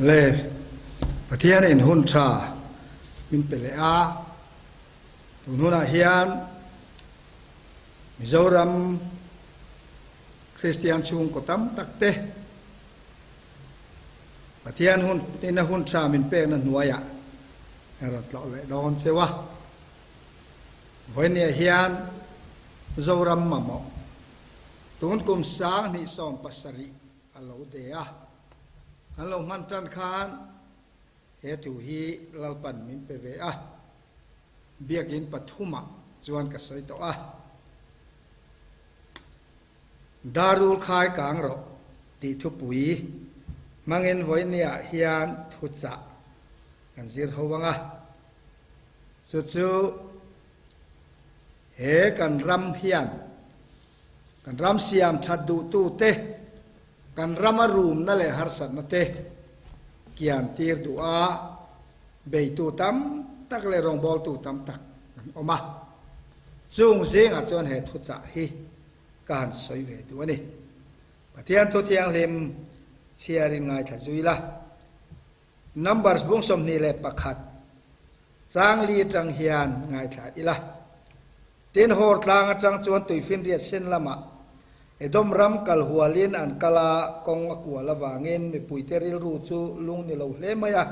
Le Pathian in hun tha min pe leh a, tun hunah hian Mizoram Kristian chhungkaw tam tak te Pathian hun ina hun tha min pekna hnuaiah kan rawn tlawh leh dawn cheu a. Vawinia hian Zoram mamawh tun kum 2017 a lo de a, kan lo hman tan khan he thu hi Lalpan min pe ve a, Biakinn pathumah chuan ka sawi tawh a. Darul khai kang rawh tih thupui hmangin vawinia hian thuchah kan zir ho ang a. Chu chu he kan ram hian kan ram siam that duhtute, kan rama rumna leh harsatna te kian tir duh a, beitu tam tak leh rawngbawltu tam tak an awm a. Chung zingah chuan he thuchah hi ka han sawi ve duh a ni. Pathian thu thianghlim chhiarin ngaithla zui la. Numbers bung 21 chang li atang hian ngaithla ila. Tin, Hor tlang atang chuan tuifinriat sen lamah Edom ram kal hualin an kal a, kawng a kual avangin mipuite rilru chu lung ni lo hle mai a.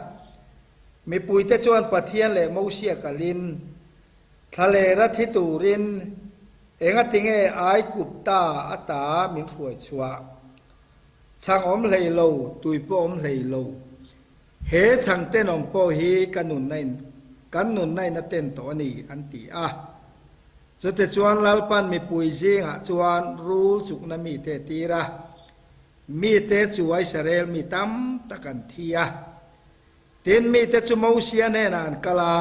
Mipuite chuan Pathian leh Mosia kalin thlalera thi turin engatinge Aigupta ata min hruai chhuah? Chhang awm hlei lo, tui pawh awm hlei lo. He chhang tenawm pawh hi ka nunna in kan nunna in a ten tawh a ni, an ti a. Chute chuan Lalpan mipui zingah chuan rul chukna mite a tir a, mite chuai Israel mi tam tak an thi a. Tin, mite chu Mosia hnenah an kal a,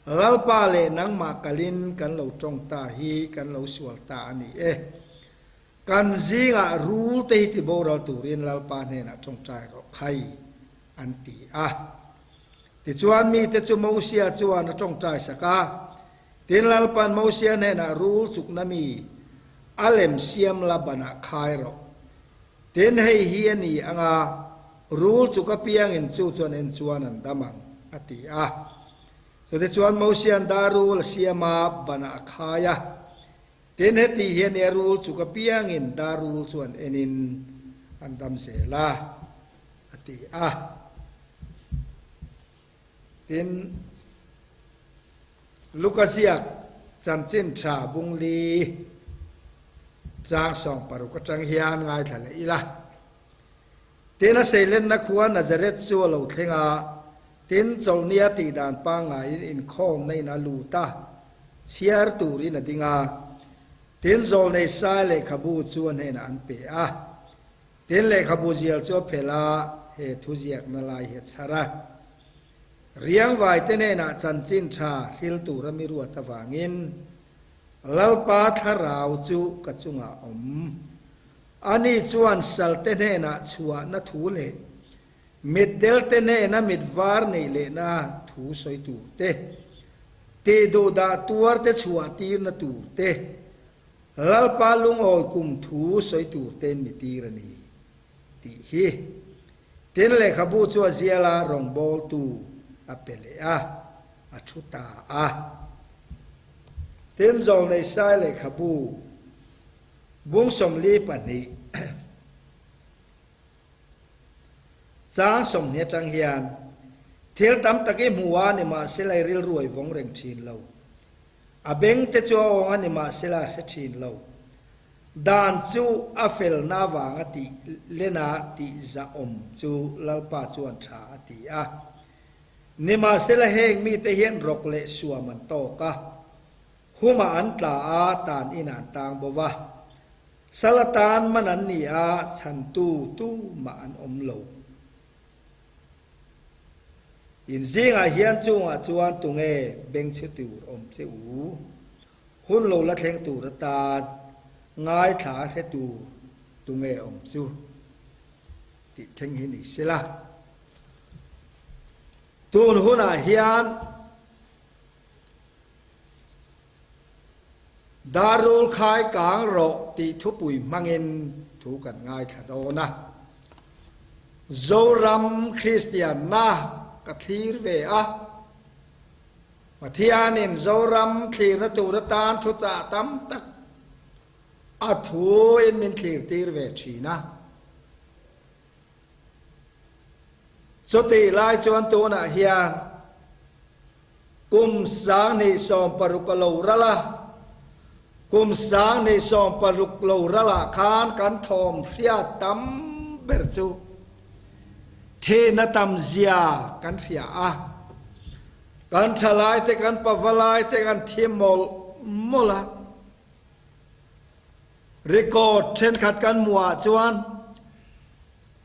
Lalpa leh nangmah kalin kan lo tawng ta hi kan lo sual ta a ni e. Kan zingah rul te hi ti boral turin Lalpa hnenah tawngtai rawh khai, an ti a. Tichuan mite chu Mosia chuan a tawngtai sak a, tin Lalpa'n Mosia hnenah rul chukna mi a lem siam la banah khai rawh. Tin hei hi a ni anga rul chuk apiangin chu chuan en chuan an dam ang, a ti a. Chutichuan Mosia'n dar rul a siam a, banah a khai a. Tin, heti hian i a rul chuk apiangin dar rul chu an enin an dam zel a, a ti a. Tin, Luka ziak chanchin tha bungli chang 60 atang hian ngaithla leh ila. Tin, a seilenna khua Nazareth chu a lo thleng a, tin, chawlhnia tih dan pangngaiin inkhawmna in a lut a, chhiar turin a ding a. Tin, zawlnei sai lehkhabu chu a hnenah an pe a. Tin, lehkhabu zial chu a phelh a, he thu ziakna lai hi a chhar a. Riangvaite hnenah chanchin tha hril tura mi ruat avangin, Lalpa thlarau chu ka chungah a awm. Ani chuan salte hnenah chhuahna thu leh mitdelte hnena mit var neih lehna thu sawi tur te, tih duh dah tuarte chhuah tirna tur te, Lalpa lungawi kum thu sawi tur tein mi tir a ni, tih hi. Tin, lehkhabu chu a ziala rawngbawltu a pe leh a, a thu ta a. Tin, Zawlnei Sai lehkhabu Bung 42 chang 20 atang hian thil tam tak i hmu a, nimahsela i rilru a i vawng reng thin lo. A beng te chu a awng a, nimahsela a hre thin lo. Dan chu a felna avanga tih lena tih zahawm chu Lalpa chuan tha a ti a. Nimahsela heng mite hian rawk leh suam an tawk a. Humah an tla a, tan in an tang bo va. Sal atan man an ni a, chhantu tu mah an awm lo. In zingah hian chungah chuan tunge bengchhe tur awm che u? Hun lo la thleng tur atan ngaithla hre tur tunge awm chu? Tih thleng hi ni sela. Tun hunah hian Darul khai kang rawh tih thupui hmangin thu kan ngaithla dawn a. Zoram Kristianna ka thlir ve a. Pathianin Zoram thlirna tur atan thuchah tam tak a thuin min thlirtir ve thin a. Chutih lai chuan tunah hian kum 2016 a lo ral a, kum 2016 lo ralah khan kan thawm hriat tam ber chu thihna tam zia kan hria a, kan thalaite kan pavalaite kan thi mawlh mawlh a. Record thenkhat kan hmuh ah chuan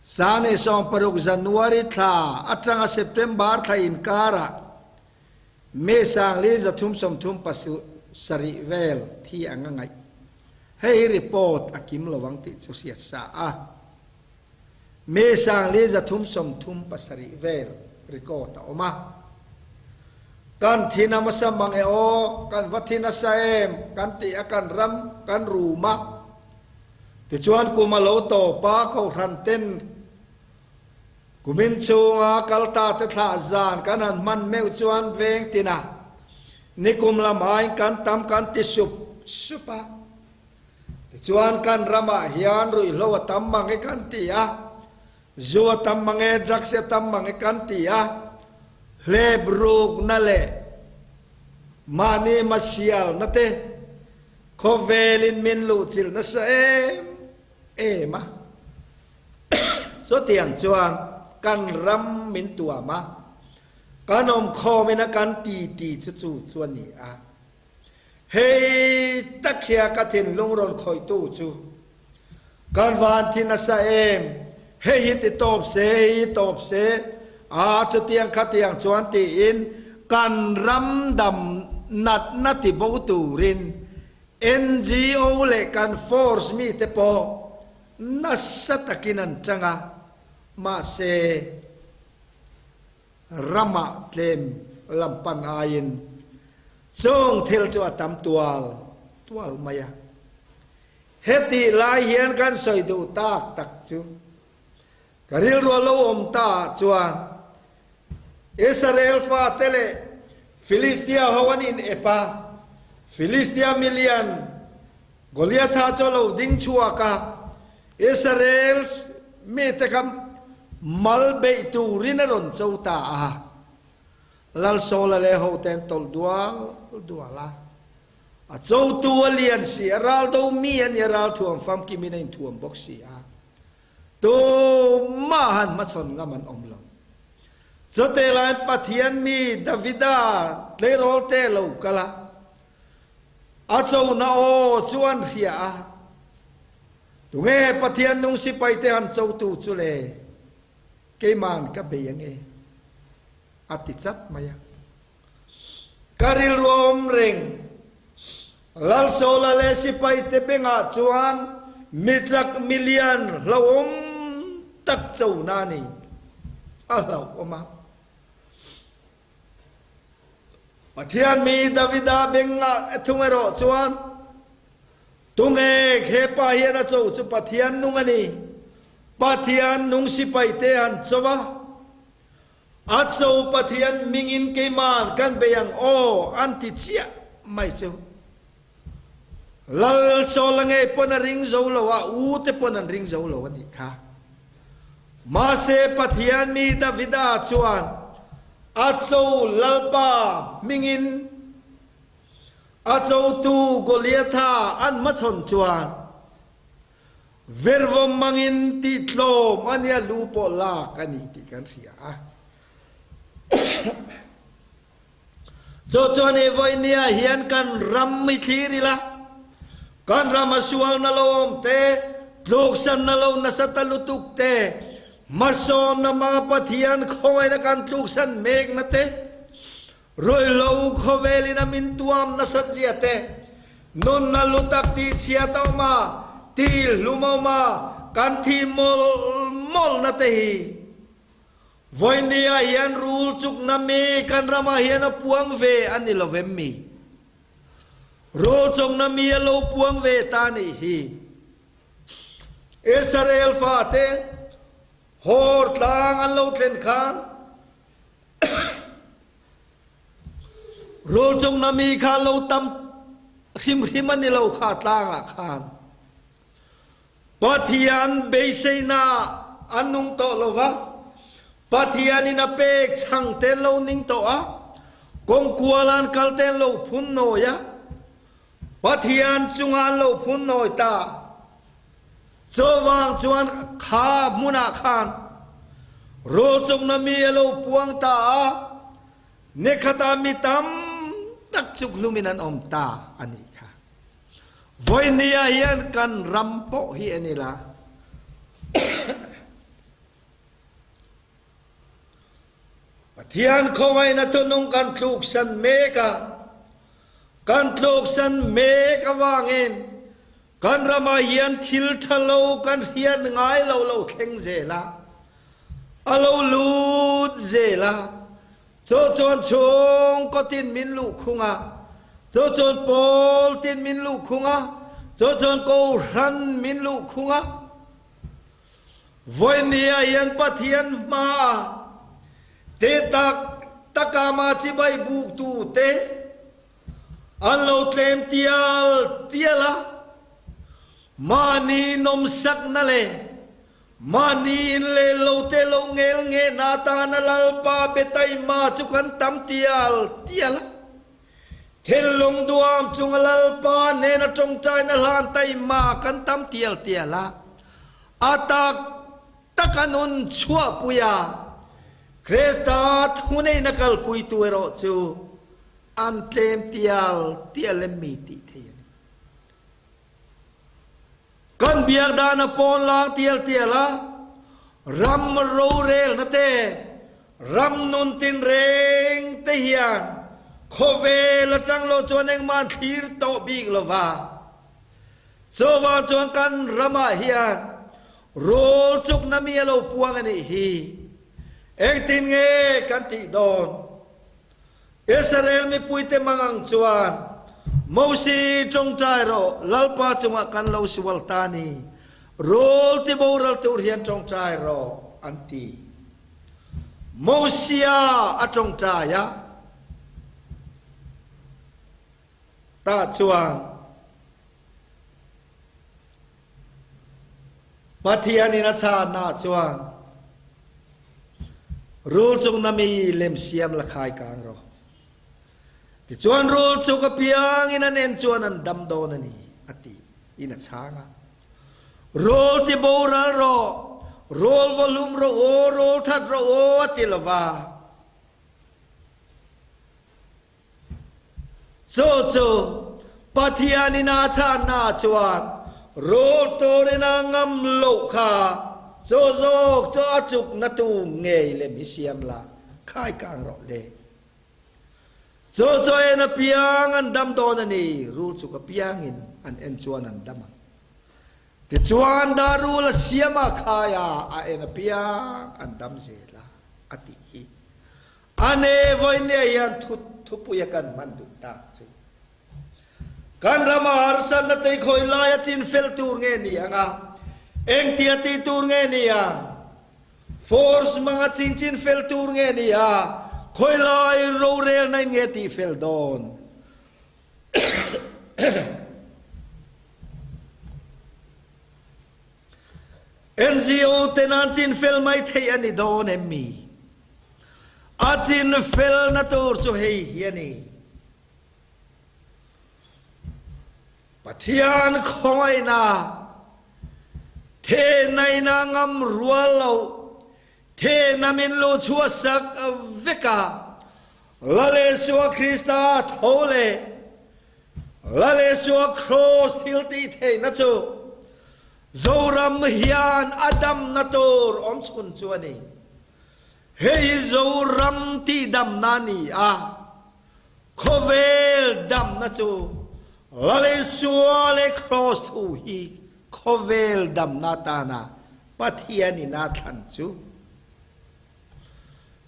2016 January thla atanga September thla inkarah May 4337 vel thi ang a ngaih. Hei hi report a kim lo ang tih chu hriat sa a. May 4337 vel record a awm a. Kan thi namasa mang e aw, kan va thi nasa em kan tih a kan ram kan rum a. Tichuan kum a lo tawp a, kohhran ten kumin chhunga kal ta te thlah zan kan han hman meuh chuan veng tinah nikum lam aiin kan tam kan ti sup sup a. Tichuan kan ramah hian ruihhlo a tam mang e kan ti a. Zu a tam mang e, drugs a tam mang e kan ti a, hlep rukna leh mahni hmasialna te khawvelin min luhchilh nasa em em a. Chutiang chuan kan ram min tuam a, kan awmkhawmin a kan titi chu chu chu a ni a. Hei tak hian ka thinlung rawn khawihtu chu kan van thi nasa em, hei hi ti tawp se, hei hi tawp se, a chutiang khatiang chuan tiin kan ram dam natna ti bo turin NGO leh kan force mite pawh nasa takin an tang a, mahse Ramah tlem lam pan aiin chung thil chu a tam tual tual mai a. Hetih lai hian kan sawi duh tak tak chu ka rilru a lo awm ta ah chuan Israel fate leh Filistia ho an in ep a, Filistia milian Goliatha chu a lo ding chhuak a, Israel mite kha mal beih turin a rawn cho ta a, Lal Saula leh hote an tawlh dual dual a. A chotu a lian si a, ral do mi a ni a, ral thuam famkimin a inthuam bawk si a. Tumah han hmachhawn ngam an awm lo. Chute laiin Pathian mi Davida tleirawl te lo kal a, a chona aw chu an hria a. Tunge Pathian nung sipai te han chotu chu le? Keiman ka bei ange, a ti chat mai a. Ka rilru a awm reng. Lalsawla leh sipai te bengah chuan mi chak milian hlauhawm tak chona a ni. A hlauhawm a. Pathian mi Davida bengah thung erawh chuan, Tunge hepa hian a cho chu Pathian nung a ni. Pathian nung sipai te han cho a, a cho Pathian mingin keiman kan bei ang aw an ti chiah mai chu. Lal Sawla ngei pawn a ring zo lo a, u te pawn an ring zo lo a nih kha. Mahse Pathian mi Davida chuan a cho Lalpa hmingin a chotu Goliatha an hmachhawn chuan vervawm mangin tihtlawm a nia lu pawh lak a ni tih kan hria a. Chu chuan i vawinia hian kan ram i thlir ila, kan rama sualna lo awm te, tluksanna lo nasa ta lutuk te, hmasawnna hmanga Pathian khawngaihna kan tluksan mekna te, ruihhlo khawvelin a min tuam nasat zia te, nunna lutak tihchhiat a awm a, tihhlum a awm a, kan thih mawlh mawlhna te hi Vawinia hian rul chukna mi kan ramah hian a puang ve a ni lo vem mi? Rul chukna mi a lo puang ve ta nih hi. Israel fate. Hor tlang an lo thlen khan Rul cung na mi kha lo tam hrimhrim an i lo kha tlang ah khan. Pathian beiseinak an nung tawh lo va, Pathian in a pek chang ten lo ning tawh a, kongkual an kal ten lo phun nawi a, Pathian cungah an lo phun nawi ta. Cuvang chuan kha hmun ah khan rawl cung na mi a lo puang ta a, nikhat ah mi tam tak cuk hlum in an um ta ani kha. Voini ah hian kan ram pawh hi an i la. Pathian khawngaih na thunung kan tluksan mek a, kan tluksan mek avangin kan ram ah hian thil ṭhalo kan hriat ngai lo lo thleng zel a, a lo lut zel a. Cu cun chungkaw tin min luhkhung ah, cu cun pawl tin min luhkhung ah, cu cun kawhhran min luhkhung ah, voi ni ah hin Pathian hma ah te tak takama chibai buktu te an lo tlem tial tial ah mahni nomsak na le Mahni in le lo te lo ngel nge na tan a lalpa biataima cu kan tam tial tial a. Thinlung duam cung a lalpa nen a ṭongṭai na hlan taima kan tam tial tial a. A tak tak a nun chuahpui a. Krista thunei na kalpui tu erawh cu an tlem tial tial le mi ti thei a ni. Kan biak dan a pawn lang tial tial a, ram rorel na te, ram nun tin reng te hian khawvel atang lo chuan engmah an thlir tawh bik lova. Chuvang chuan kan ram ah hian rawl chuk na mi a lo puang a nih hi. Engtin nge kan tih dawn? Israel mipuite mangang chuan, Mosi, ṭawngṭai rawh, Lalpa cungah kan lo sual ta ni, rawl ti boral tur hian ṭawngṭai rawh, an ti. Mosia a ṭawngṭai a, tah chuan Pathian in a chahnak chuan rul cung na mi lemsiam la khai kang rawh. Tichuan rul cu ka piang in an en chuan an dam dawn a ni, a ti in a chhang a. Rul ti boral rawh, rul va hlum rawh aw, rul that rawh aw, a ti lova. Cu cu Pathian in aa channak chuan rawl tur in a ngam lo kha cu zawk cu a cuk na tu ngei le mi siam la khai kang rawh le. Cu cu en a piang an dam dawn a ni rul cu ka piang in an en chuan an dam ang. Tichuan dah rul a siam ah khai ah a en a piang an dam zel a a ti hi. Ane voi ne hian thupui a kan hman duh tak chu. Kan ram a harsat na tei khoi lai a chin fel tur nge ni anga engtia ti tur nge ni ang force manga chin chin fel tur nge ni a khoi lai rorel na nge ti fel dawn. NGO ten an chin fel mai thei ani dawn em mi? A chin fel na tur chu hei hi a ni. Pathian khawngaihna the naina ngam rual lo the na min lu chhuah sak veka Lal Isua Krista tho le Lal Isua cross thil ti theihna chu Zoram hian a damna tur awmchhun chu a ni. Hei hi Zoram tihdamna a ni a, khawvel damna chu Lal Isua leh Kraws thu hi khawvel damna atana Pathianin a thlan chu.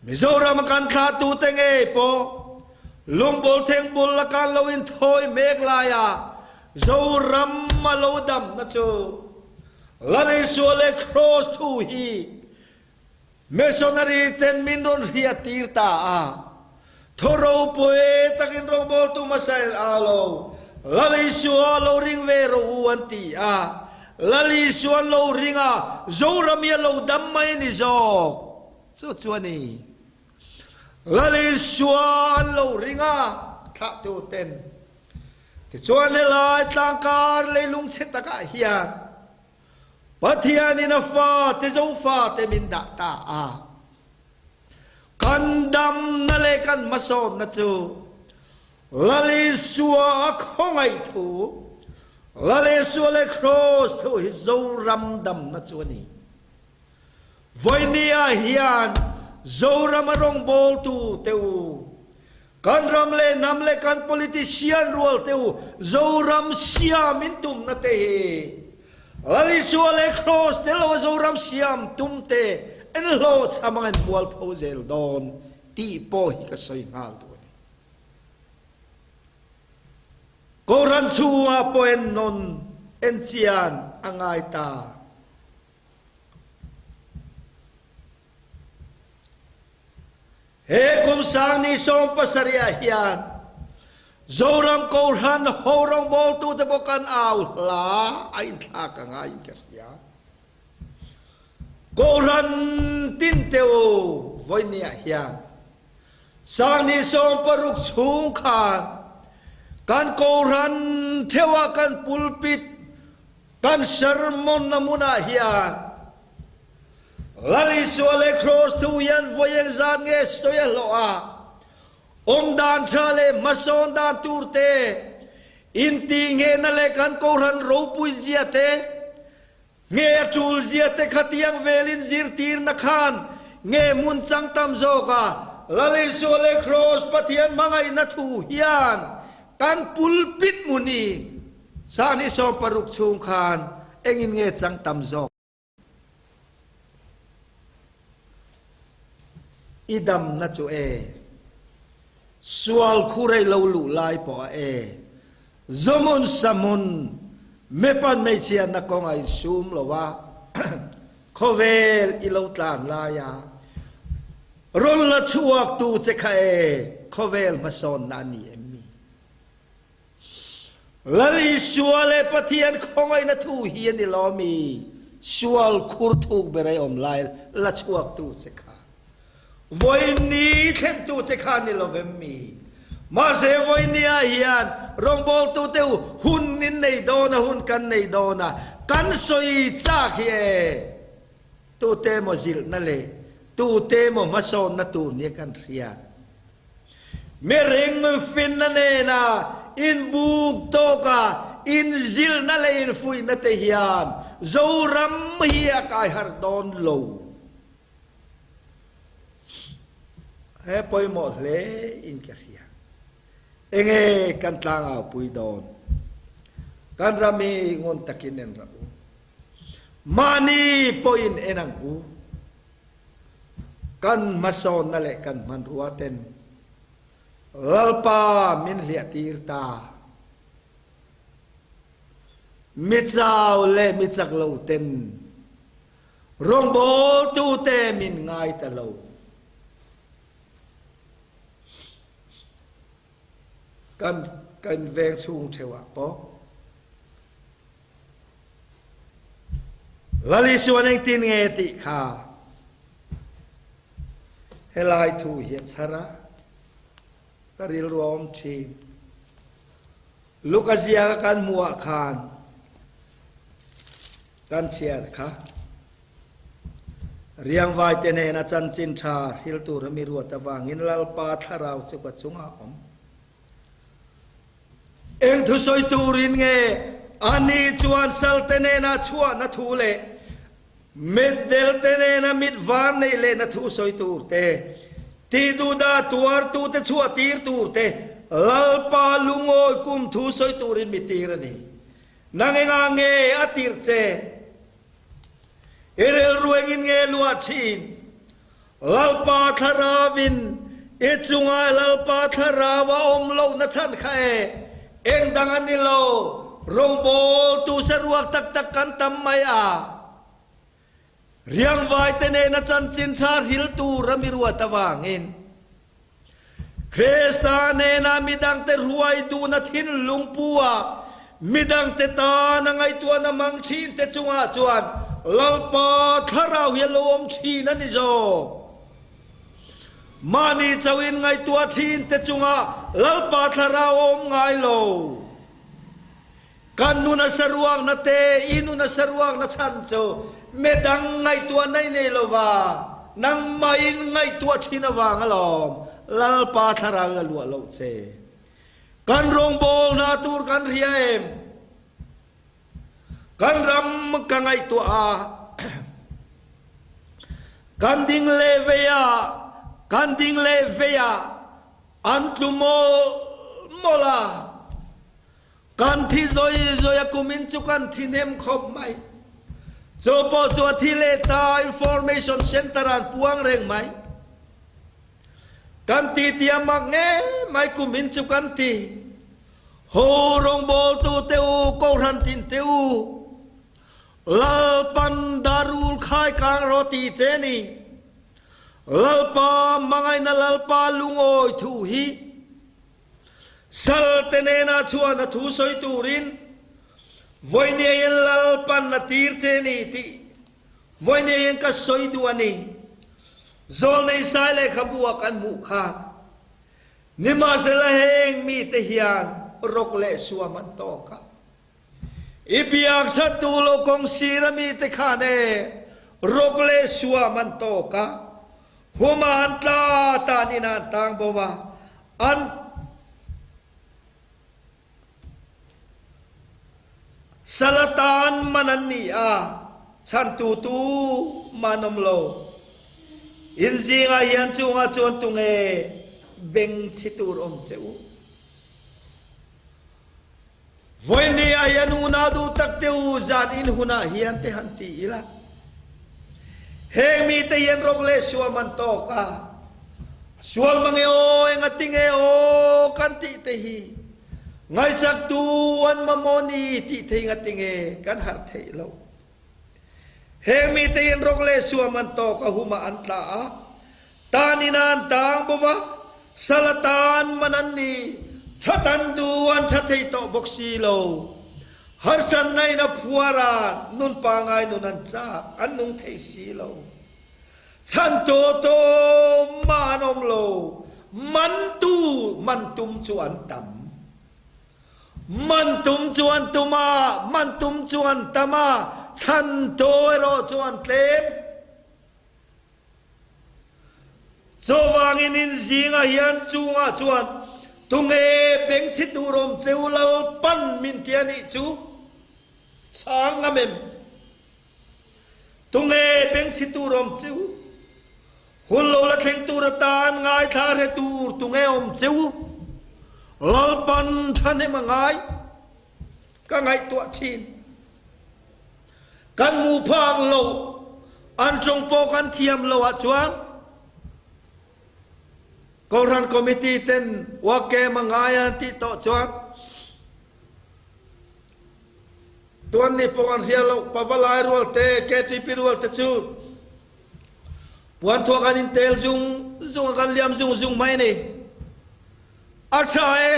Mizoram a kan thlahtute ngei pawh lungbul thengbul a kan lo inthawi mek laia Zoram a lo damna chu Lal Isua leh Kraws thu hi. Missionary ten min rawn hriat tir ta a, thaw ropui takin rawngbawltu hmasa en au lo, Lal Isua lo ring ve rawh u an ti a, Lal Isua an lo ring a, Zoram hi a lo dam mai a ni zawk. Chu chu a ni. Lal Isua an lo ring a, thlahtu ten. Tichuan helai tlangkar leilung chhe takah hian Pathianin a fate Zofate min dah ta a. Kan damna leh kan hmasawnna chu Lal Isua a khawngaih thu, Lal Isua leh Kraws thu hi Zoram damna chu a ni. Vawinia hian Zoram a rawngbawltu te u, kan ram leh hnam leh kan politician rual te u, Zoram siam in tumna te hi Lal Isua leh Kraws tel lo a Zoram siam tum te en hlawhchham ang en mualpho zel dawn tih pawh hi ka sawi nghal duh a ni. Kohhran chhungah pawh en nawn en chian a ngai ta. He kum sang ni 70 ah hian Zoram Kohhran ho rawngbawltute pawh kan au hla a inthlak a ngaiin ka hria. Kohhran tin teu vawinia hian sang ni 60 chhung khan kan Kohhran theuha kan pulpit Kan sermon na hmunah hian Lal Isua leh Kraws thu hian vawi engzat nge sawi a hlawh a, awm dan tha leh hmasawn dan tur te, intihnghehna leh kan Kohhran ropui zia te, nge a tul zia te khatiang velin zirtirna khan nge hmun chang tam zawk a, Lal Isua leh Kraws Pathian hmangaihna thu hian kan pulpit hmun hi Sahni 60 chhung khan engin nge chang tam zawk? I damna chu e. Sual khu rei lo luh lai pawh a e. Zawmun samun mipan hmeichhiatna kawng a insum lo a, khawvel i lo tlan lai a, rawn la chhuaktu che kha e, khawvel hmasawnna a ni em mi? Lal Isua leh Pathian khawngaihna thu hi a ni lo mi? Sual khur thuk ber ei awm lai la chhuaktu che kha. Vawiin thlentu che kha ni lo vem mi? Mahse vawiin ah hian rawngbawltu te u hun in nei dawn a, hun kan nei dawn a, kan sawi chak hi e. Tute emaw zilhna leh tute emaw hmasawnna tur nia kan hriat. Mihring finna nena inbuk tawka inzilhna leh infuihna te hian Zoram hi a kai harh dawn lo. He pawimawh hle in ka hria. Enge kan tlangaupui dawn? Kan ram hi ngun takin en rah u. Mahni pawhin en ang u. Kan hmasawnna leh kan hmanrua ten Lalpa min hliah tir ta. Mi chau leh mi chak lo ten rawngbawltu te min ngai ta lo. Kan kan veng chhung theuh ah pawh Lal Isuan engtin nge tih kha helai thu hi a chhar a, ka rilru a awm thin. Luka ziaka kan hmuh ah khan kan chhiar kha. Riangvai te hnena chanchin tha hril tur a mi ruat avangin Lalpa thlarau chu ka chungah a awm. Eng thusawi turin nge ani chuan salte nena chhuahna thu leh mitdelte nena mit var neih lehna thu sawi tur te, tihduhdah tuartute chhuah tir tur te, Lalpa lungawi kum thu sawi turin mi tir a ni. Nang engah nge a tirh che? I rilru engin nge luah thin? Lalpa Thlarauvin i chungah Lalpa Thlarau a awm lohna chhan kha e, eng dang a ni lo, rawngbawltu saruak tak tak kan tam mai a. Riangvai te nena chanchin tha hril tur a mi ruat avangin Krista nena midangte hruai duhna thinlung pu a midangte tana ngaihtuahna mang thin te chungah chuan Lalpa thlarau hi a lo awm thin a ni zawk. Mahni chauhin ngaihtuah thin te chungah Lalpa thlarau a awm ngai lo. Kan nun a saruakna te, i nun a saruakna chhan chu midang ngaihtuah nei nei lova nangmahin ngaihtuah thin avang alawm Lalpa thlarau in a luah loh che. Kan rawngbawl hna tur kan hria em? Kan ram ka ngaihtuah a, kan ding leh vei a, kan ding leh vei a, an tlu mawlh mawlh a. Kan thi zawi zawi a kum in chu kan thi hnem khawp mai. Chu pawh chu a thi leh ta Information Center ah an puang reng mai. Kan ti ti a mak nge mai kum in chu kan ti. Ho rawngbawltu te u, Kohhran tin te u, Lalpan darul khai kang rawh ti che ni. Lalpa hmangaihna Lalpa lungawi thu hi Sal te nena chuan a thu sawi turin Vawinia in Lalpan a tir che ni tih Vawinia in ka sawi duh a ni. Zawlnei sai lehkhabu ah kan hmuh khan nimahsela heng mite hian rawk leh suam an tawk a. I biak that duh lo kawng sir a mite khan e rawk leh suam an tawk a. Huma an tla tan in an tang bo a, an sal atan man an ni a, chhantu tu mah an awm lo. In zingah hian chungah chuan tunge beng chhi tur awm che u? Vawiin ah hian unau duh tak te u zan in hunah hian te han ti ila. Heng mite hian rawk leh suam an tawk a, sual mange aw engati nge aw kan tih te hi ngaihsaktu an mamawh ni tih thei ngati nge kan harh theih lo. Heng mite hian rawk leh suam an tawk a humah an tla a, Tan in an tang bo va, sal atan man an ni, that an duh an tha thei tawh bawk si lo. Harsatna in a phuar a, nun pangai nun an chak, an nung thei si lo. Chhan tawh tawh mah an awm lo, man tu man tum chu an tam. Man tum chu an tum a, man tum chu an tam a, chhan tawh erawh chu an tlem. Chuvangin in zingah hian chungah chuan tunge bengchhi tur awm cheu Lalpan min ti a nih chu chhang ngam em? Tunge bengchhi tur awm cheu? Hun lo la thleng tur atan ngaithla hre tur tunge awm cheu? Lalpan thahnem a ngai ka ngaihtuah thin. Kan hmuh phak lo, an tawng pawh kan thiam lo ah chuan Kohhran Committee ten work camp a ngai an tih tawh chuan tuan ni pawh an hria loh Pavalai rual te, KTP rual te chu puan thuak an intel zung zung a kan liam zung zung mai a ni. A tha e.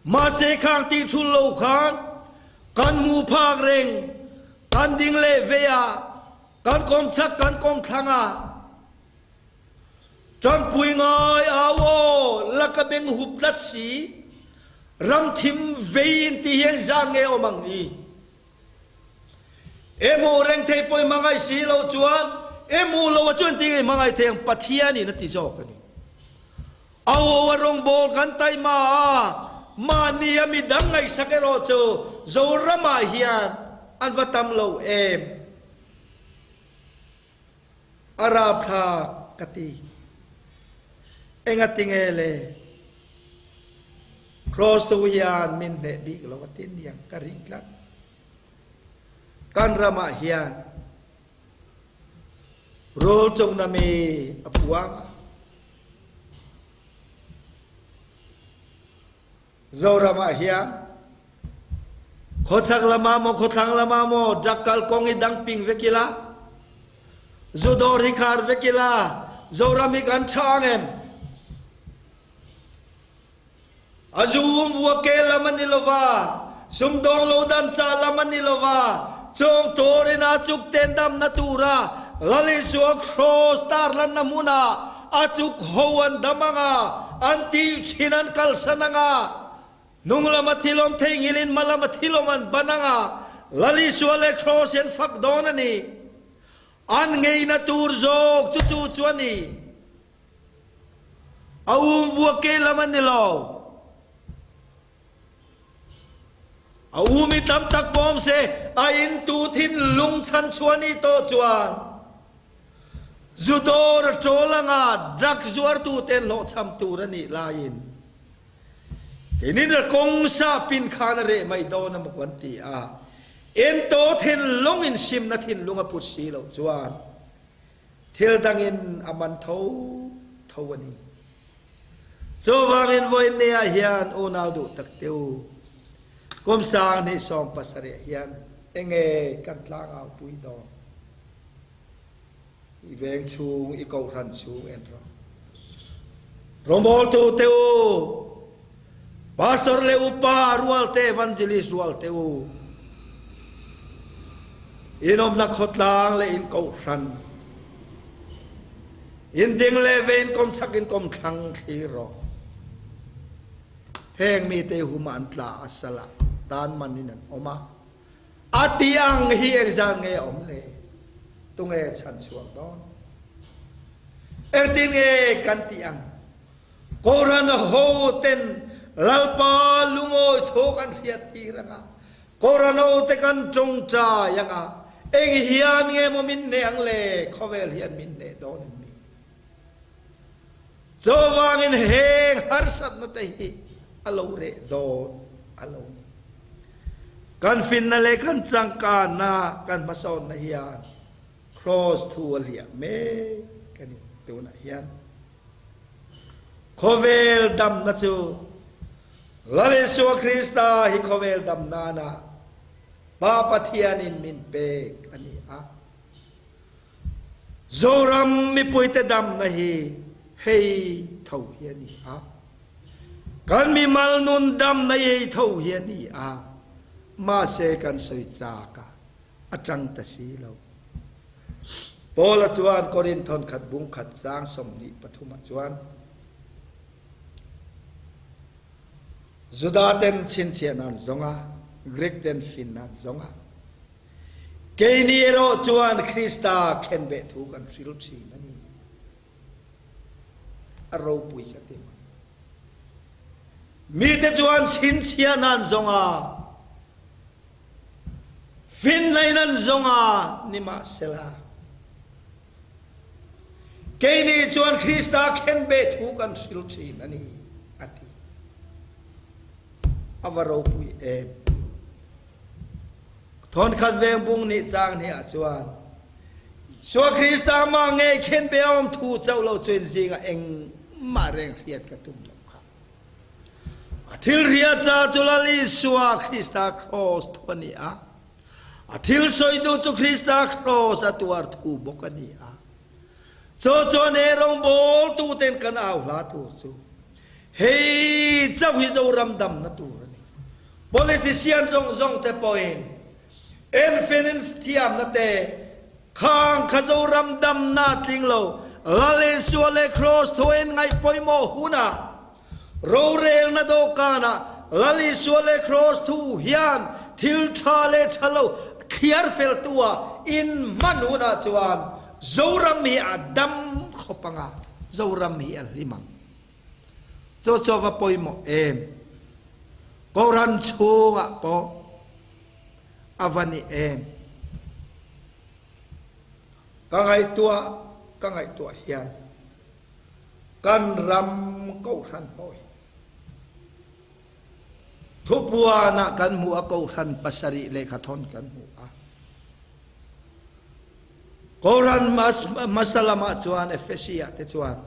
Mahse khang tih thul lo khan kan hmuh phak reng, kan ding leh vei a, kan kawm chak kan kawm thlang a, tanpui ngai au aw la ka beng hup tlat si, ram thim vei in ti hian zan nge awm ang i? E hmuh reng thei pawh i hmangaih si lo chuan e hmuh lo a chuan ti nge i hmangaih thei ang Pathian in a ti zawk a ni. A aw a rawngbâwl kan taima a, mahni a midang ngaihsak erawh chu Zoramah hian an va tam lo em? A rapthlak ka ti. Engati nge le? Kraws tu hian min hneh bik lo a ti niang ka ring tlat. Kan ramah hian rawl cungna mi a puang a. Zoram ah hian khawchak lam ah maw khawthlang lam ah maw drug kalkawng hi dang ping vek ila. Zu dawr hi khar vek ila Zoram hi kan tha ang em? A zu um vua ke lam a ni lova, sumdawng lo dan chah lam a ni lova, chawng turin a chuk ten damna tura Lal Isua Kraws tarlanna hmunah a chuk ho an dam ang a, an tih thin an kalsan ang a, hnung lama thil awm theihnghilhin hma lama thil awm an ban ang a, Lal Isua leh Kraws hi an fak dawn a ni. An ngeina tur zawk chu chu chu a ni. A um vua ke lam a ni lo. A um i tam tak pawm se a in tu thinlung chhanchhuah ni tawh chuan zu dawr a ṭawl anga drug zuartu ten hlawhchham tur a nih laiin keinin a kawng sa pin khan a reh mai dawn a maw kan ti a, entaw thinlung in simna thinlung a put si loh chuan Thil dangin a man tho tho a ni. Chuvangin vawiin ni ah hian unau duh tak te u, kum 2070 ah hian enge kan tlangau pui dawn? I veng chung, i kohhran chung en rawh. Rawngbawltu te u, Pastor leh upa rual te, evangelist rual te u, in awmna khawtlang leh in kohhran, in ding leh ve in kawmchak in kawmthlang thlir rawh. Heng mite hum an tla a sal ah tan man in an awm a, a ti ang hi engzat nge a awm le? Tunge chhan chhuak dawn? Engtin nge kan tih ang? Kohhran ho ten Lalpa lungawi thaw kan hriat tir anga, Kohhran ho te kan tawngtai anga, eng hian nge maw min hneh ang le, khawvel hian min hneh dawn em ni? Chuvangin heng harsatna te hi a lo reh dawn a lo ni. Kan finna leh kan changkanna, kan hmasawnna hian Kraws thu a hliah mek a ni tunah hian. Khawvel damna chu Lal Isua Krista hi khawvel dam nana Pa Pathianin min pek a ni a. Zoram mipuite damna hi hei tho hi a ni a. Kan mimal nun damna hi hei tho hi a ni a. Mahse kan sawi chak a. a ṭang ta si lo. Paul-a chuan Korinth thawnkhat bung khat caang 23 ah chuan Judah ten chinchiah nan zongah Greek ten fin nan zongah keini erawh chuan Krista khenbeh thu kan hril ṭhin a ni. A ropui ka ti. Mite chuan chinchiah nan zongah Finlei nan zong ah nimahsela kei nih chuan Krista khenbeh thu kan hril ṭhin a ni, a ti. A va ropui em! Thawnkhat vengbung nih caang hnih ah chuan Isua Krista mah ngei khenbeh a um thu co lo cu in zingah engmah reng hriat ka tum lo kha. A thil hriat ca cu Lal Isua Krista Kraws thu a ni a. A thil sawitu cu Krista Kraws a tuar thu bawk a ni a. Cu chuan he rawngbawltu ten kan au hla tur cu hei chauh hi Zoram damna tur a ni. Politician zong zong te pawhin enfen in thiamna te khang kha Zoram damna tling lo Lal Isua le Kraws thu in ngaih pawimawh hunah Rorelna dawhkan ah Lal Isua le Kraws thu hian thil tha le tha lo thliar feltu ah in hman hun ah chuan Zoram hi a dam khawp ang a, Zoram hi a hlim ang. Chu chu a va pawimawh em. Kohhran chhung ah pawh a va ni em. Ka ngaihtuah ka ngaihtuah hian Kan ram kohhran pawh hi thupuan ah kan hmuh a kohhran pasarih lehkhathawn kan hmu a. Kohhran hmasa lamah chuan Efesi ah te chuan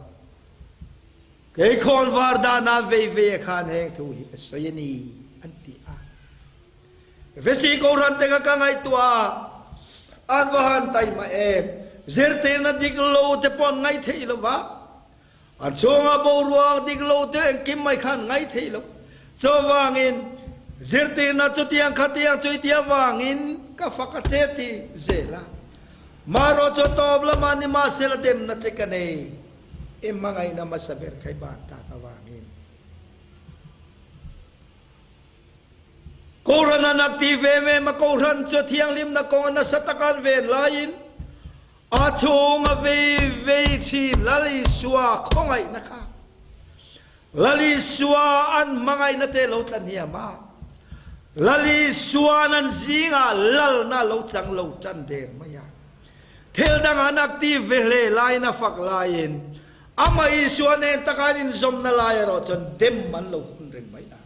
kei khawnvar danah vei vei a khan heng thu hi ka sawi a ni an ti a. Efesi kohhran te kha ka ngaihtuah a, an va han taima em. Zirtirna dik lo te pawh an ngaih theih lo va, an chhunga boruak dik lo te engkim mai kha an ngaih theih lo. Chuvangin, zirtirna chutiang khatiang chu i ti avangin ka fak a che ti zel a. Marawh chu tawp lamah nimahsela demna che ka nei, i hmangaihna hmasa ber kha i ban tak avangin. Kohhran an ak ti ve ve ma Kohhran chu thianghlimna kawng a nasa taka an ven laiin a chhung a vei vei thin Lal Isua khawngaihna kha Lal Isua an hmangaihna te lo tla hniam a, Lal Isua'n an zingah lalna lo chang lo tan der mai a. Thil dang an ak ti ve hle laiin a fak laiin Amah Isua nen taka an inzawmna lai erawh chuan dem an lo hun reng mai a.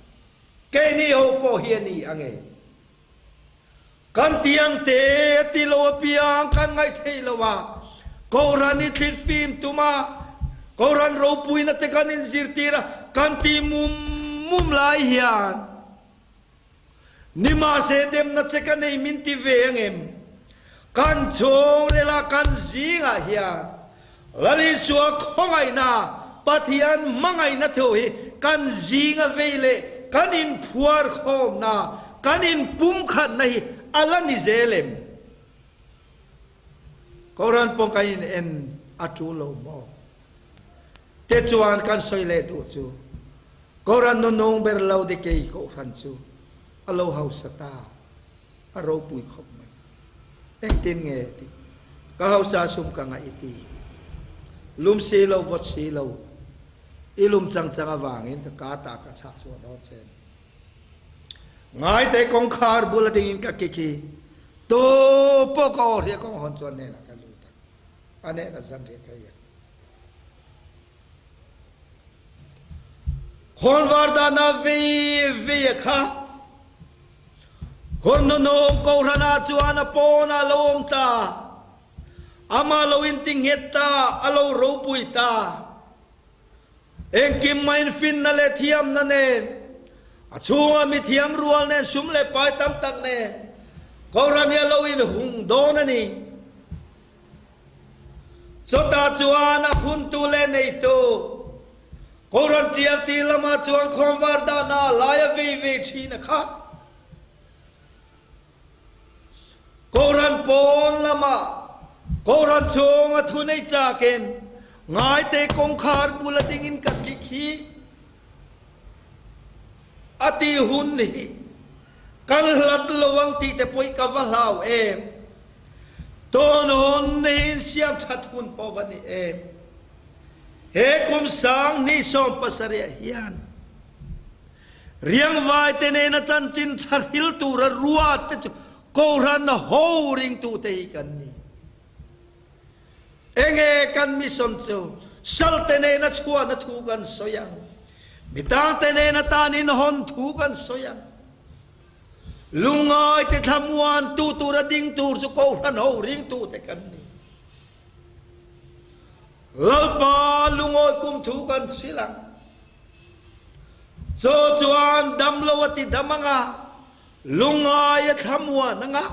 Keini ho pawh hi a ni ang e. Kan ti ang te a ti lo apiang kan ngaih theih lo a, Kohhran i thlit fim tum a, Kohhran ropuina te kan inzirtir a, kan ti mum mum lai hian nimahse demna che ka nei min ti ve ang em? Kan chhungrila kan zingah hian Lal Isua khawngaihna, Pathian hmangaihna theuh hi kan zinga vei leh kan inphuar khawmna, kan inpumkhatna hi a la ni zel em? Kohhran pawh kan in en a tul lo maw? Te chuan kan sawi leh duh chu Kohhran nunung ber lo dikei Kohhran chu a lo hausa ta. A ropui khawp mai. Engtin nge ti? Ka hausa sum ka ngaih i ti. Lum si lo, vawt si lo, i lum chang chang avangin ka ka ta ka chhak chhuah dawn che ni. Ngaite kawngkhar bula dingin ka ki khi tu pawh ka aw hria kawng hawn chuan hnenah ka lut a, a hnenah zanriah ka ei a. Khawnvar dana vei vei a kha. Hun hnunung Kohhranah chuan a pawnah a lo awm ta, amah lo inti nghet ta, a lo ropui ta. Engkim maiin finna leh thiamna nen, a chhunga mithiam rual nen, sum leh pai tam tak nen Kohhran hi a lo inhung dawn a ni. Chutah chuan a phuntu leh neitu Kohhran tial tih lamah chuan khawmvar dahna a lai a vei ve thin a kha. Kohhran pawn lamah Kohhran chhung a thu nei chakin ngaite kawngkhar bula dingin ka kik hi a ti hun hi kan hlat lo ang tih te pawh hi ka va hlau em. Tawn hun hi insiam that hun pawh va ni em. He kum 2017 ah hian riangvai te nena chanchin tha hril tura ruat te chu Kohhran ho ringtu te hi kan ni. Enge kan mission chu sal te nena chhuahna thu kan sawi ang. Mitang te nena tan inhawn thu kan sawi ang. Lungngai te thlamuan tu tura ding tur chu Kohhran ho ringtu te kan ni. Lalpa lungawi kum thu kan hrilh ang. Chaw chuan damlo a ti dam ang a, lungngai a thlamuan ang a,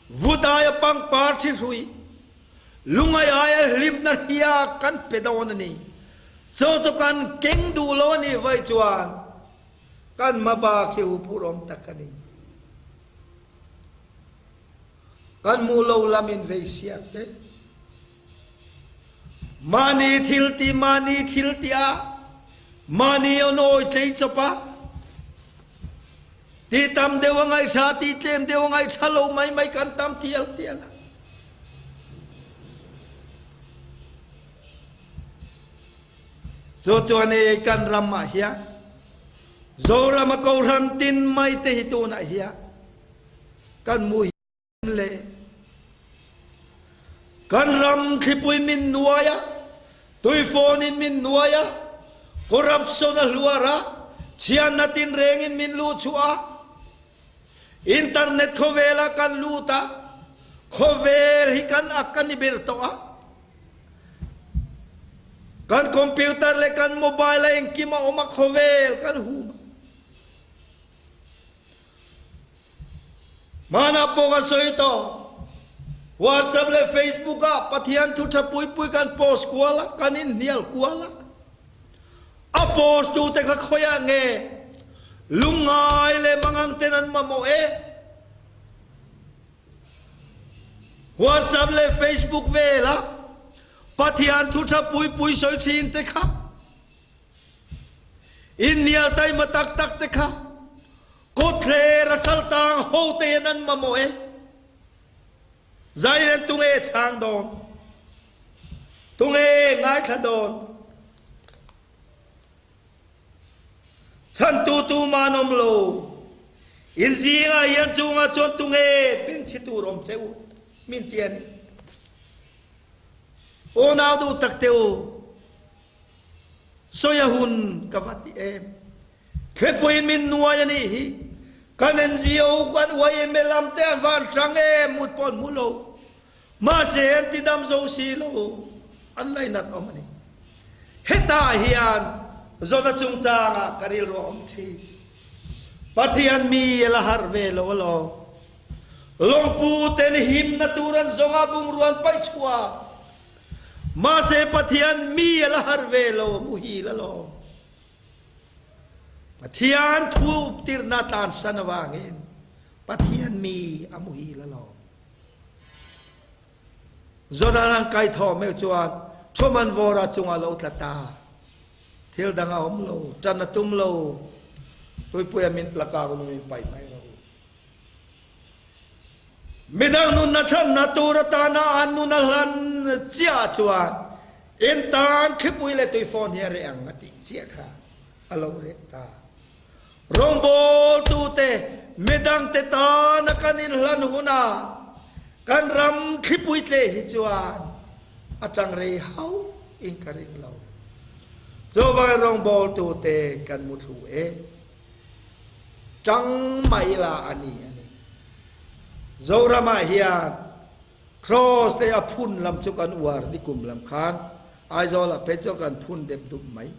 vut aia pangpar thi hrui, lungngai aia hlimna hria kan pe dawn a ni. Chaw chu kan keng duh lo a nih vaih chuan kan hmabak hi huphurhawm tak a ni. Kan hmuh lo lam in vei siak te. Mahni thil ti mahni thil ti ah mahni on awi tlei chawp ah ti tam deuh a ngaih tha ti tlem deuh a ngaih tha lo mai mai kan tam tial tial a. Cu chuan ei kan ram ah hian Zoram a kohhran tin mai te hi tunah hian Kan mu hiam le kan ram thlipui min nuai a, tuifawn in min nuai a, corruption a hluar a, chhiatna tinreng in min luh chhuah a, internet khawvel ah kan lut a, khawvel hi kan ak kan i ber tawh a, kan computer le kan mobile ah engkim a awm a, khawvel kan hum a. Hmanah pawh ka sawi tawh. WhatsApp leh Facebook ah Pathian thu tha pui pui kan post kual a, kan inhnial kual a. A post tu te kha khawiah nge lungngai leh mangang ten an mamawh e? WhatsApp leh Facebook vela Pathian thu tha pui pui sawi thin te kha inhnial taima tak tak te kha kawtthler a saltang ho te hian an mamawh e. Zailen tunge chhang dawn? Tunge ngaithla dawn? Chhantu tumah an awm lo. In zingah hian chungah chuan tunge bengchhi tur awm che u? Min ti a ni. Aw nau duh tak te u, sawi a hun ka va ti em. Thlepuiin min nuai a nih hi. Kan NGO kan YMA lam te an van tang em mut pawh an hmu lo. Mahse an ti dam zo si lo. An lainat awm a ni. Hetah hian zawna chungchangah ka rilru a awm thin. Pathian mi a la harh ve lo alawm. Lawngpu ten himna tur an zawng a bungrua an paih chhuah. Mahse Pathian mi a la harh ve lo muhil alawm. Pathian thu uptirna tlansan avangin Pathian mi a muhil alawm. Jordan an kai thaw meuh chuan Thuman Vawra chungah lo tla ta. Thil dang a awm lo, ṭan a tum lo. Tuipuia min lakah min paih mai rawh u. Midang nunna chhanna tur atana an nun a hlan chiah chuan in tan thlipui leh tuifawn hi a reh ang a tih chiah kha a lo reh ta. Rawngbawltute midangte tana kan inhlan hunah kan ram thlipui tleh hi chuan a tang rei hauh in ka ring lo. Chuvangin rawngbawltute kan muthlu e. Ṭang mai la a ni a ni. Zoramah hian Cross te a phun lam chu kan uar nikum lam khan Aizawlah phei chuan kan phun dep dup mai.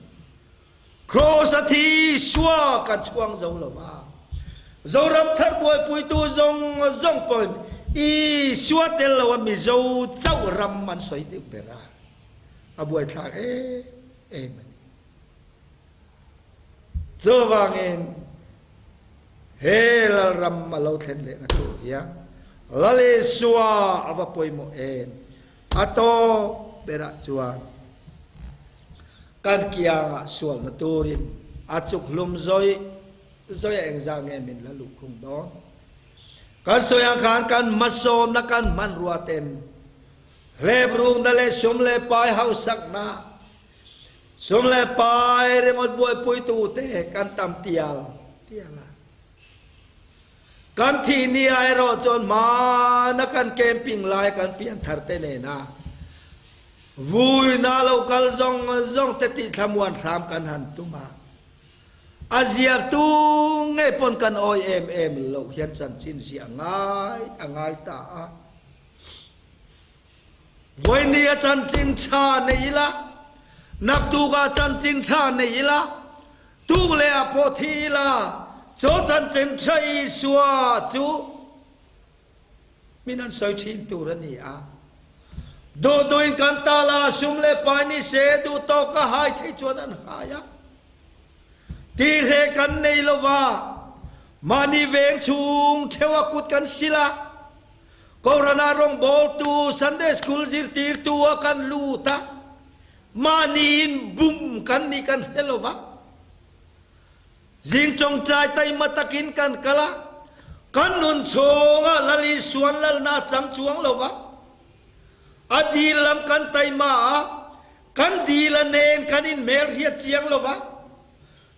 Cross a thi sua kan chhuang zo lo va. Zoram thar buaipuitu zawng zawng pawhin Isua tel lo a Mizo chauh ram an sawi deuh ber a. A buaithlak em em a ni. Chuvangin he Lalram a lo thlen lehna tur hian Lal Isua a va pawimawh em? A tawp berah chuan kan kiangah sualna turin a chuk hlum zawih zawih a engzah nge min la luhkhung dawn? Kan sawi ang khan kan hmasawnna kan hmanrua ten hleprukna leh sum leh pai hausakna Sum leh pai ringawt buaipuitute kan tam tial tial a. Kan thih ni ah erawh chuan hmana kan camping lai kan pian thar te nena vuina lo kal zawng zawng te tih thlamuan hram kan han tum a. A ziaktu ngei pawn kan awi em em loh hian chanchin ziah ngai a ngai ta a. Vawinia chanchin tha nei ila, naktukah chanchin tha nei ila, tuk lehah pawh thi ila, chu chanchin tha Isua chu min an sawi thin tur a ni a. Duh duhin kan tal a, sum leh pai ni se duh tawk a hai thei chuan an hai a. Tihreh kan nei lova, mahni veng chhung theuha kut kan sil a. Kohhranah rawngbawltu Sunday School zirtirtu a kan lut a, mahniin bum kan nih kan hre lo va. Zing tawngtai taima takin kan kal a, kan nun chhungah Lal Isuan lalna a chang chuang lo va. A dil lam kan taima a, kan dil a nen kan inhmelhriat chiang lo va.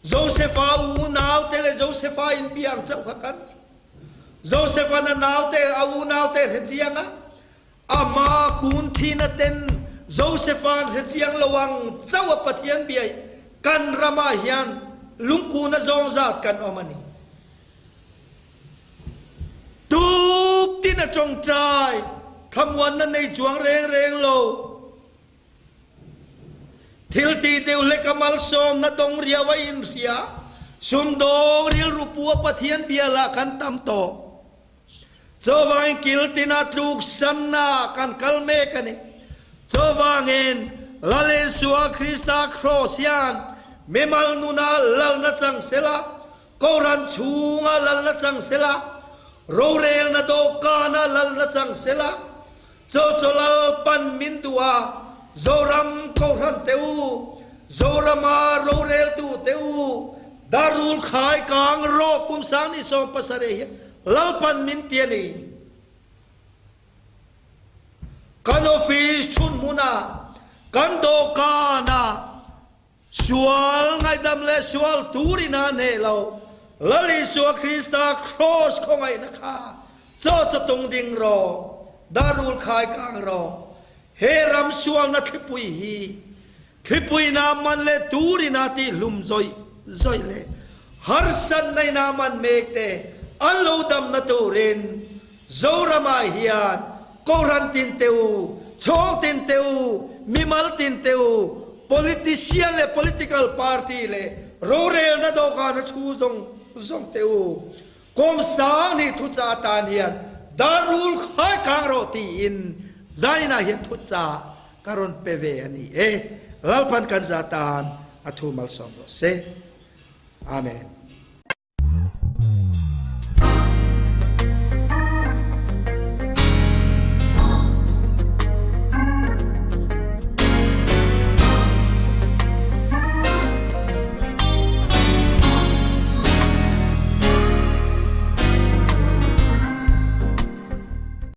Josefa unaute leh Josefa inbia ang chauh kha kan ni. Josefa'n a naute, a unaute hre chiang a, amah kun thin a ten Josefa'n hre chiang lo ang chauh a Pathian bia hi kan ramah hian lungkun a zawng zat kan awm a ni. Tuk tin a tawngtai thlamuanna nei chuang reng reng lo. Thil ti deuh hlek a malsawmna dawng riau a inhria, sumdawng rilru pu a Pathian bia lah kan tam tawh. Chuvangin kiltina tluksanna kan kal mek a ni. Chuvangin Lal Isua Krista Kraws hian mimal nuna lalna chang sela, Kohhran chhunga lalna chang sela, rorelna dawhkana lalna chang sela, Cho chu Lalpan min duh a, Zoram Kohhran te u, Zorama roreltu te u, Darul khai kang rawh kum 2017 hian Lalpan min ti a ni. Kan office chhun hmunah, kan dawhkanah sual ngaihdam leh sual turin a hneh lo. Lal Isua Krista Kraws khawngaihna kha chaw chaw tung ding rawh, darul khai kang rawh. He ram sualna thlipui hi thlipui na man leh turin a tih hlum zawih zawih leh harsatna in a man mek te an lo damna turin Zoramah hian Kohhran tin te u, chhawng tin te u, mimal tin te u, politician leh political party leh rorelna dawhkana thu zawng zawng te u, kawm sang nih thuchah atan hian darul khai kang rawh tiin zaninah hian thuchah ka rawn pe ve a ni e. Lalpan kan za tan a thu malsawm rawh se. Amen.